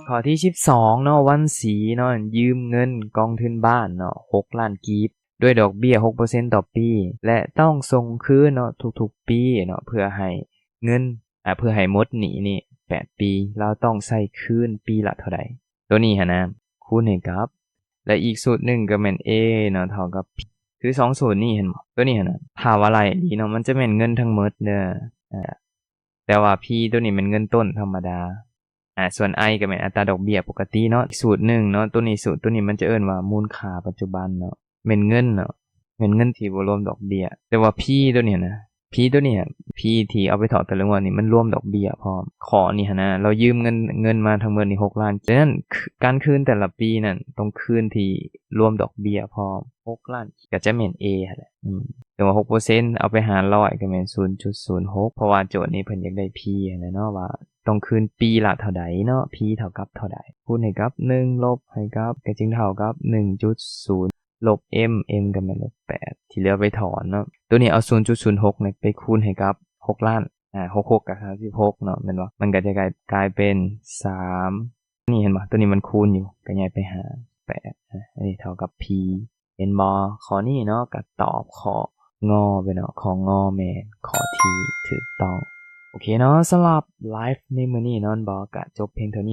ຂໍ້ທີສິບສອງເນາະ ວັນສີເນາະ ຢືມເງິນກອງທຶນບ້ານເນາະ ຫົກລ້ານກີບ ດ້ວຍດອກເບ້ຍຫົກເປີເຊັນຕໍ່ປີ ແລະ ຕ້ອງສົ່ງຄືນເນາະ ທຸກໆປີເນາະ ເພື່ອໃຫ້ເງິນ ອາ ເພື່ອໃຫ້ໝົດໜີ້ນີ້ແປດປີ ລາວຕ້ອງໃຊ້ຄືນປີລະເທົ່າໃດ? ໂຕນີ້ຫັ້ນນະ ຄູນໃຫ້ກັບ ແລະ ອີກສູດໜຶ່ງກໍແມ່ນ A ເນາະ ເທົ່າກັບ P ຄືສອງສູດນີ້ ເຫັນບໍ່? ໂຕນີ້ຫັ້ນນະ ຖ້າວ່າໄລ່ອີ່ຫຼີເນາະ ມັນຈະແມ່ນເງິນທັງໝົດເດີ ອາ ແຕ່ວ່າ P ໂຕນີ້ແມ່ນເງິນຕົ້ນທຳມະດາ ອາ ສ່ວນ I ກໍແມ່ນອັດຕາດອກເບ້ຍປົກກະຕິເນາະ. ສູດໜຶ່ງເນາະ ໂຕນີ້ ສູດໂຕນີ້ມັນຈະເອີ້ນວ່າມູນຄ່າປັດຈຸບັນເນາະ ແມ່ນເງິນເນາະ ແມ່ນເງິນທີ່ບໍ່ລວມດອກເບ້ຍ. ແຕ່ວ່າ P ໂຕນີ້ຫັ້ນນະ P ໂຕນີ້ຫັ້ນ P ທີ່ເອົາໄປຖອນແຕ່ລະງວດນີ້ ມັນລວມດອກເບ້ຍພ້ອມ. ຂໍ້ນີ້ຫັ້ນນະ ລາວຢືມເງິນ ເງິນມາທັງໝົດນີ້ຫົກລ້ານ ສະນັ້ນ ການຄືນແຕ່ລະປີນັ້ນ ຕ້ອງຄືນທີ່ລວມດອກເບ້ຍພ້ອມ ຫົກລ້ານ ກໍຈະແມ່ນ A ຫັ້ນແຫຼະ. ອືມ ແຕ່ວ່າຫົກເປີເຊັນ ເອົາໄປຫານຮ້ອຍ ກໍແມ່ນສູນຈຸດສູນຫົກ ເພາະວ່າໂຈດນີ້ເພິ່ນຢາກໄດ້ P ຫັ້ນແຫຼະເນາະ ວ່າຕ້ອງຄືນປີລະເທົ່າໃດເນາະ P ເທົ່າກັບເທົ່າໃດ ຄູນໃຫ້ກັບໜຶ່ງ ລົບໃຫ້ກັບ ກໍຈຶ່ງເທົ່າກັບໜຶ່ງຈຸດສູນ ລົບ M M ກໍແມ່ນລົບແປດ ທີ່ເຫຼືອໄປຖອນເນາະ. ໂຕນີ້ເອົາສູນຈຸດສູນຫົກນີ້ໄປຄູນໃຫ້ກັບຫົກລ້ານ ອາ ຫົກຫົກກໍສາມສິບຫົກເນາະ ແມ່ນບໍ່? ມັນກໍຈະກາຍ ກາຍເປັນສາມ ນີ້ເຫັນບໍ່? ໂຕນີ້ມັນຄູນຢູ່ ກໍຍ້າຍໄປຫາແປດ ອາ ອັນນີ້ເທົ່າກັບ P ເຫັນບໍ່? ຂໍ້ນີ້ເນາະ ກໍຕອບຂໍ້ ງ ໄປເນາະ ຂໍ້ ງ ແມ່ນຂໍ້ທີ່ຖືກຕ້ອງ. ໂອເຄເນາະ ສຳລັບໄລຟ໌ໃນມື້ນີ້ເນາະ ແມ່ນບໍ່ ກະຈົບພຽງເທົ່ານີ້.